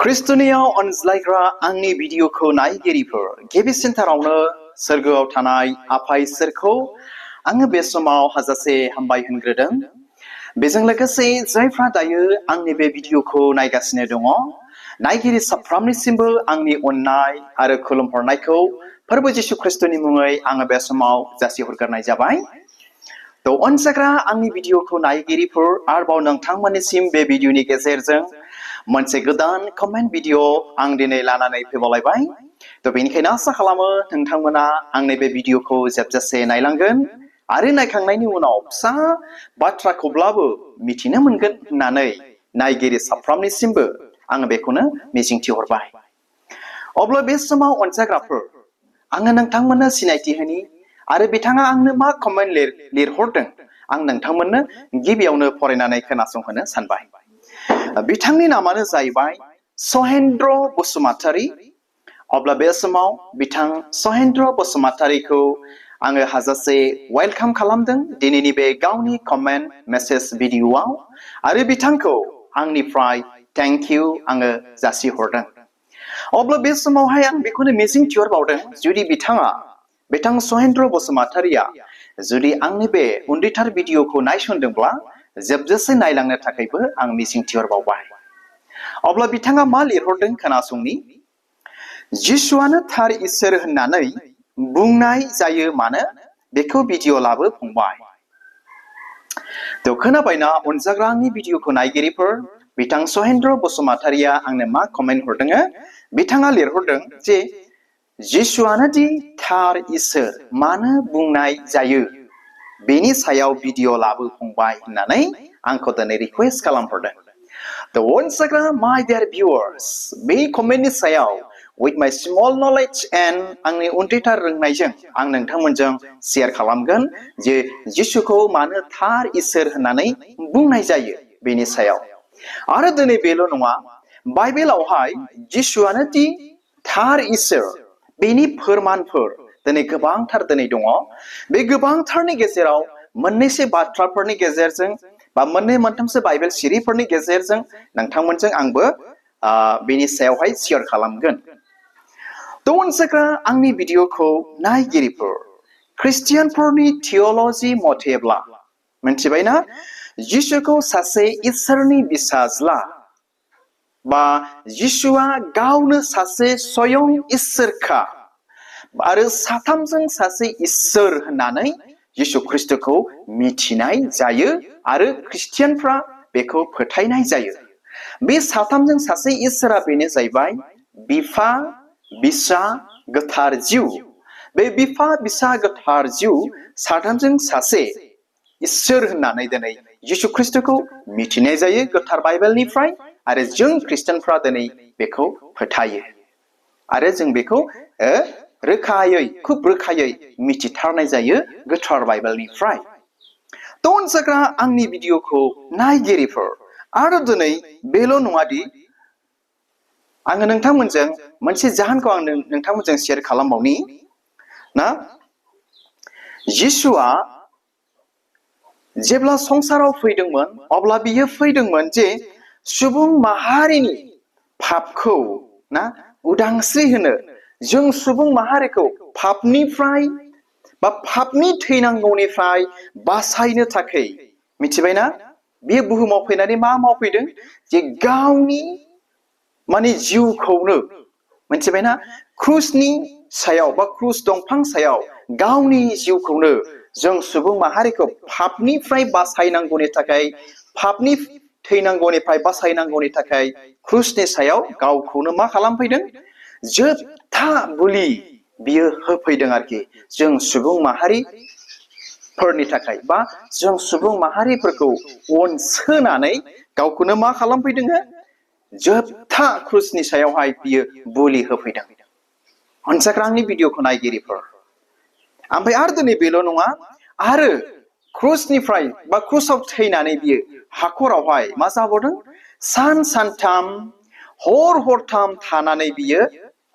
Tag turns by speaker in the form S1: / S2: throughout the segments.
S1: ख्रिस्ट'नियाव अनज्लायग्रा आंनि भिडिअखौ नायगिरिफोर गिबिसिनथारावनो सोरगोआव थानाय आफा इसोरखौ आङो बे समाव हाजासे हामबाय होनग्रोदों। बेजों लोगोसे जायफ्रा दायो आंनि बे भिडिअखौ नायगासिनो दङ नायगिरि साफ्रोमनिसिमबो आंनि अननाय आरो खुलुमहरनायखौ फोरबो जिसु ख्रिस्ट'नि मुङै आङो बे समाव जासिहरग्रोनाय जाबाय। अनजाग्रा आंनि भिडिअखौ नायगिरिफोर आरोबाव नोंथांमोननिसिम बे भिडिअनि गेजेरजों मोनसे गोदान कमेन्ट भिडिअ आं दिनै लानानै फैबावलायबाय। बेनिखायनो आसा खालामो नोंथांमोना आंनि बे भिडिअखौ जोबजासे नायलांगोन आरो नायखांनायनि उनाव फिसा बाथ्राखौब्लाबो मिथिनो मोनगोन होननानै नायगिरि साफ्रोमनिसिमबो आङो बेखौनो मिजिंथिहरबाय। अब्ला बे समाव अनजाग्राफोर आङो नोंथांमोननो सिनायथि होनि आरो बिथाङा आंनो मा कमेन्ट लिरहरदों आं नोंथांमोननो गिबियावनो फरायनानै खोनासंहोनो सानबाय। बिथांनि नामानो जाहैबाय सहेन्द्र बसुमतारी। अब्ला बे समाव बिथां सहेन्द्र बसुमतारीखौ आङो हाजासे वेलकाम खालामदों दिनैनि बे गावनि कमेन्ट मेसेज भिडिअआव आरो बिथांखौ आंनिफ्राय थेंक इउ आङो जासिहरदों। अब्ला बे समावहाय आं बेखौनो मिजिंथिहरबावदों जुदि बिथां सहेन्द्र बसुमतारीया जुदि आंनि बे उन्दैथार भिडिअखौ नायसनदोंब्ला जोबजासे नायलांनो थाखायबो आं मिजिंथिहरबावबाय। अब्ला बिथाङा मा लिरहरदों खोनासंनि। जिसुआनो थार इसोर होननानै बुंनाय जायो मानो बेखौ भिडिअ लाबो फंबाय। खोनाबायना अनजाग्रा आंनि भिडिअखौ नायगिरिफोर बिथां सहेन्द्र बसुमतारीया आंनो मा कमेन्ट हरदों। बिथाङा लिरहरदों जे जिसुआनो दि थार इसोर मानो बुंनाय जायो बेनि सायाव भिडिअ लाबो फंबाय होननानै आंखौ दिनै रिक्वेस्ट खालामहरदों। अनजाग्रा माय डियार भिउआर्स बे कमेन्टनि सायाव with my small knowledge and आंनि उन्दैथार रोंनायजों आं नोंथांमोनजों शेयार खालामगोन जे जिसुखौ मानो थार इसोर होननानै बुंनाय जायो बेनि सायाव। आरो दिनै बेल' नङा, बाइबेलावहाय जिसुआनो दि थार इसोर बेनि फोरमानफोर दिनै गोबांथार दिनै दङ। बे गोबांथारनि गेजेराव मोननैसो बाथ्राफोरनि गेजेरजों बा मोननै मोनथामसो बाइबेल सिरिफोरनि गेजेरजों नोंथांमोनजों आंबो बेनि सायावहाय शेयार खालामगोन। अनजाग्रा आंनि भिडिअखौ नायगिरिफोर ख्रिस्टियानफोरनि थिय'ल'जि मथेब्ला मिथिबायना जिसुखौ सासे इसोरनि फिसाज्ला बा जिसुआ गावनो सासे स्वयं इसोरखा आरो साथामजों सासे इसोर होननानै जिसु ख्रिस्ट'खौ मिथिनाय जायो आरो ख्रिस्टियानफ्रा बेखौ फोथायनाय जायो। बे साथामजों सासे इसोरा बेनो जाहैबाय बिफा बिसा गोथार जिउ। बे बिफा बिसा गोथार जिउ साथामजों सासे इसोर होननानै दिनै जिसु ख्रिस्ट'खौ मिथिनाय जायो गोथार बाइबेलनिफ्राय आरो जों ख्रिस्टियानफ्रा दिनै बेखौ फोथायो आरो जों बेखौ खुब रोखायै मिथिथारनाय जायो गोथार बाइबेलनिफ्राय। अनजाग्रा आंनि भिडिअखौ नायगिरिफोर आरो दिनै बेल' नङादि आङो नोंथांमोनजों मोनसे जाहोनखौ आं नोंथांमोनजों शेयार खालामबावनि ना। जिसुआ जेब्ला संसाराव फैदोंमोन अब्ला बियो फैदोंमोन जे सुबुं माहारिनि पापखौ ना उदांस्रि होनो, जों सुबुं माहारिखौ पापनिफ्राय बा पापनि थैनांगौनिफ्राय बासायनो थाखाय मिथिबायना बियो बुहुमाव फैनानै मा मावफैदों जे गावनि जिउखौनो मिथिबायना क्रुसनि सायाव बा क्रुस दंफां सायाव गावनि जिउखौनो जों सुबुं माहारिखौ पापनिफ्राय बासायनांगौनि थाखाय पापनि थैनांगौनिफ्राय बासायनांगौनि थाखाय क्रुसनि सायाव गावखौनो मा खालामफैदों जोबथा बोलि बियो होफैदों आरोखि जों सुबुं माहारिफोरनि थाखाय बा जों सुबुं माहारिफोरखौ अनसोनानै गावखौनो मा खालामफैदों जोबथा क्रुसनि सायावहाय बियो बोलि होफैदों। अनजाग्रा आंनि भिडिअखौ नायगिरिफोर ओमफ्राय आरो दिनै बेल' नङा, आरो क्रुसनिफ्राय बा क्रुसाव थैनानै बियो हाखरावहाय मा जाबावदों सानथाम हरथाम थानानै बियो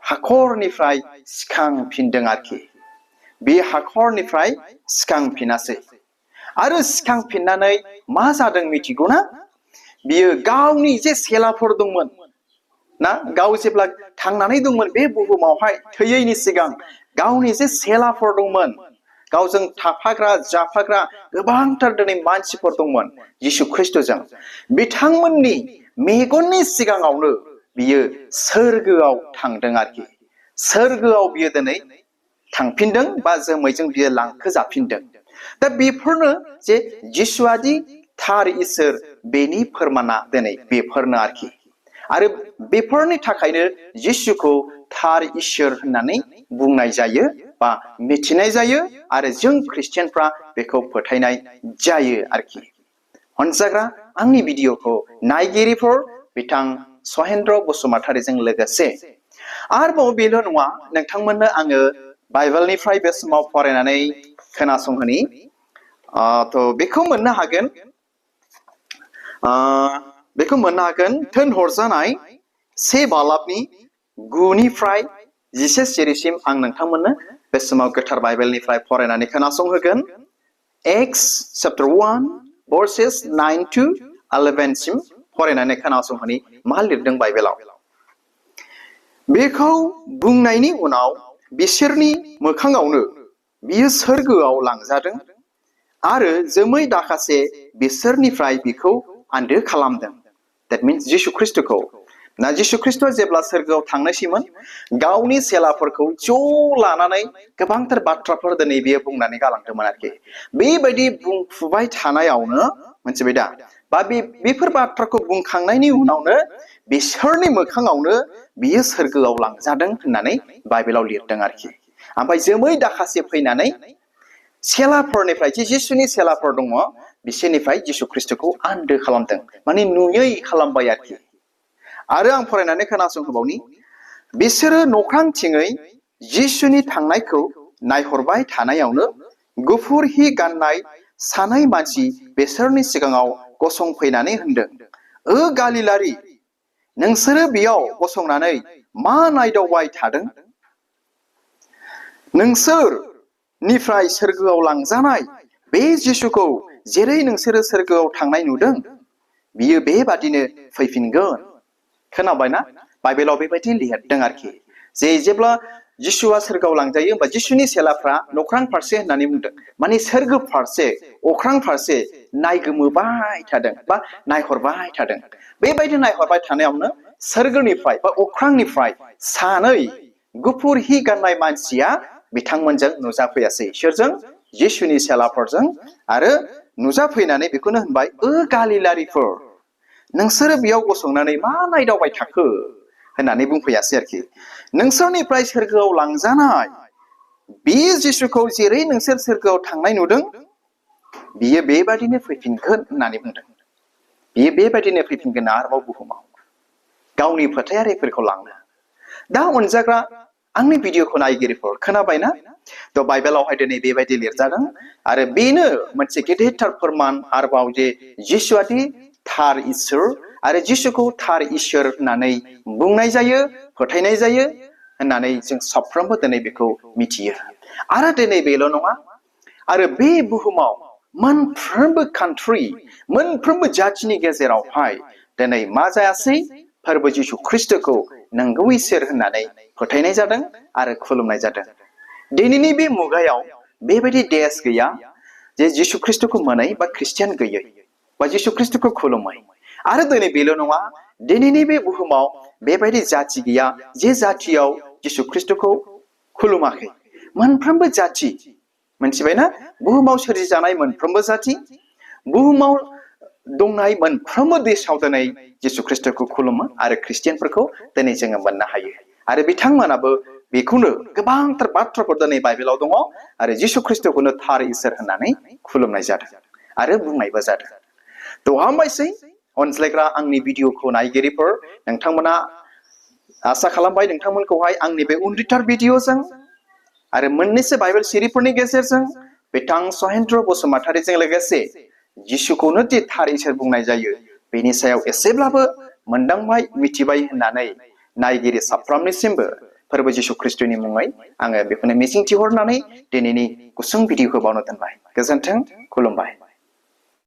S1: हाखरनिफ्राय सिखांफिनदों आरोखि। बे हाखरनिफ्राय सिखांफिनासै आरो सिखांफिननानै मा जादों मिथिगौना? बियो गावनि जे सेलाफोर दंमोन ना गाव जेब्ला थांनानै दंमोन बे बुहुमावहाय थैयैनि सिगां गावनि जे सेलाफोर दंमोन गावजों थाफाग्रा जाफाग्रा गोबांथार दिनै मानसिफोर दंमोन जिसु ख्रिस्टजों बिथांमोननि मेगननि सिगाङावनो बियो सोरगोआव थांदों आरोखि सोरगोआव बियो दिनै थांफिनदों बा जोमैजों बियो लांखोजाफिनदों दा बेफोरनो जे जिसुआदि थार इसोर बेनि फोरमाना दिनै बेफोरनो आरोखि आरो बेफोरनि थाखायनो जिसुखौ थार इसोर होननानै बुंनाय जायो बा मिथिनाय जायो आरो जों ख्रिस्टियानफ्रा बेखौ फोथायनाय जायो आरोखि अनजाग्रा आंनि भिडिअखौ नायगिरिफोर बिथां सहेन्द्र बसुमतारीजों लोगोसे आरोबाव बेल' नङा नोंथांमोननो आङो बाइबेलनिफ्राय बे समाव फरायनानै खोनासंहोनि थ' बेखौ मोननो हागोन थोनहरजानाय से बालाबनि 9निफ्राय 10 सिरिसिम आं नोंथांमोननो बे समाव गोथार बाइबेलनिफ्राय फरायनानै खोनासंहोगोन एक्स चैप्टार 1 verses 9 to 11 सिम फरायनानै खोनासंहोनि मा लिरदों बाइबेलाव बेखौ बुंनायनि उनाव बिसोरनि मोखाङावनो बियो सोरगोआव लांजादों आरो जोमै दाखासे बिसोरनिफ्राय बिखौ आन्दो खालामदों that means जिसु ख्रिस्टखौ ना जिसु ख्रिस्टआ जेब्ला सोरगोआव थांनायसिमोन गावनि सेलाफोरखौ ज' लानानै गोबांथार बाथ्राफोर दिनै बियो बुंनानै गालांदोंमोन आरोखि बेबायदि बुंफुबाय थानायावनो मोनथिबाय दा बा बेफोर बाथ्राखौ बुंखांनायनि उनावनो बिसोरनि मोखाङावनो बियो सोरगोआव लांजादों होननानै बाइबेलाव लिरदों आरोखि ओमफ्राय जोमै दाखासे फैनानै सेलाफोरनिफ्राय जे जिसुनि सेलाफोर दङ बिसोरनिफ्राय जिसु ख्रिस्टखौ आन्दो खालामदों माने नुयै खालामबाय आरोखि आरो आं फरायनानै खोनासंहोबावनि बिसोरो नख्रांथिङै जिसुनि थांनायखौ नायहरबाय थानायावनो गुफुर हि गाननाय सानै मानसि बिसोरनि सिगाङाव गसंफैनानै होनदों ओ गालिलारि नोंसोरो बेयाव गसंनानै मा नायदावबाय थादों नोंसोरनिफ्राय सोरगोआव लांजानाय बे जिसुखौ जेरै नोंसोरो सोरगोआव थांनाय नुदों बियो बेबादिनो फैफिनगोन खोनाबायना बाइबेलाव बेबायदि लिरदों आरोखि जे जेब्ला जिसुआ सोरगोआव लांजायो होमबा जिसुनि सेलाफ्रा नख्रां फारसे होननानै बुंदों माने सोरगो फारसे अख्रां फारसे नायगोमोबाय थादों बा नायहरबाय थादों बेबायदि नायहरबाय थानायावनो सोरगोनिफ्राय बा अख्रांनिफ्राय सानै गुफुर हि गाननाय मानसिया बिथांमोनजों नुजाफैयासै सोरजों जिसुनि सेलाफोरजों आरो नुजाफैनानै बेखौनो होनबाय ओ गालिलारिफोर नोंसोरो बेयाव गसंनानै मा नायदावबाय थाखो होननानै बुंफैयासै आरोखि नोंसोरनिफ्राय सोरगोआव लांजानाय बे जिसुखौ जेरै नोंसोर सोरगोआव थांनाय नुदों बियो बेबादिनो फैफिनगोन होननानै बुंदों बियो बेबादिनो फैफिनगोन आरोबाव बुहुमाव गावनि फोथायारिफोरखौ लांनो दा अनजाग्रा आंनि भिडिअखौ नायगिरिफोर खोनाबायना थ' बाइबेलावहाय दिनै बेबायदि लिरजादों आरो बेनो मोनसे गेदेरथार फोरमान आरोबाव जे जिसुआदि थार इसोर आरो जिसुखौ थार इसोर होननानै बुंनाय जायो फोथायनाय जायो होननानै जों साफ्रोमबो दिनै बेखौ मिथियो आरो दिनै बेल' नङा आरो बे बुहुमाव मोनफ्रोमबो कान्ट्रि मोनफ्रोमबो जाथिनि गेजेरावहाय दिनै मा जायासै फोरबो जिसु ख्रिस्टखौ नंगौ इसोर होननानै फोथायनाय जादों आरो खुलुमनाय जादों दिनैनि बे मुगायाव बेबायदि देश गैया जे जिसु ख्रिस्टखौ मोनै बा ख्रिस्टियान गैयै बा जिसु ख्रिस्टखौ खुलुमै आरो दिनै बेल' नङा दिनैनि बे बुहुमाव बेबायदि जाथि गैया जे जाथियाव जिसु ख्रिस्टखौ खुलुमाखै मोनफ्रोमबो जाथि मोनथिबायना बुहुमाव सोरजिजानाय मोनफ्रोमबो जाथि बुहुमाव दंनाय मोनफ्रोमबो देशाव दिनै जिसु ख्रिस्टखौ खुलुमो आरो ख्रिस्टियानफोरखौ दिनै जोङो मोननो हायो आरो बिथांमोनाबो बेखौनो गोबांथार बाथ्राफोर दिनै बाइबेलाव दङ आरो जिसु ख्रिस्टखौनो थार इसोर होननानै खुलुमनाय जादों आरो बुंनायबो जादों थ' हामबायसै अनज्लायग्रा आंनि भिडिअखौ नायगिरिफोर नोंथांमोना आसा खालामबाय नोंथांमोनखौहाय आंनि बे उन्दैथार भिडिअजों आरो मोननैसो बाइबेल सिरिफोरनि गेजेरजों बिथां सहेन्द्र बसुमतारीजों लोगोसे जिसुखौनो दि थार इसोर बुंनाय जायो बेनि सायाव एसेब्लाबो मोनदांबाय मिथिबाय होननानै नायगिरि साफ्रोमनिसिमबो फोरबो जिसु ख्रिस्टनि मुङै आङो बेखौनो मिजिंथिहरनानै दिनैनि गुसुं भिडिअखौ बावनो दोनबाय गोजोन्थों खुलुमबाय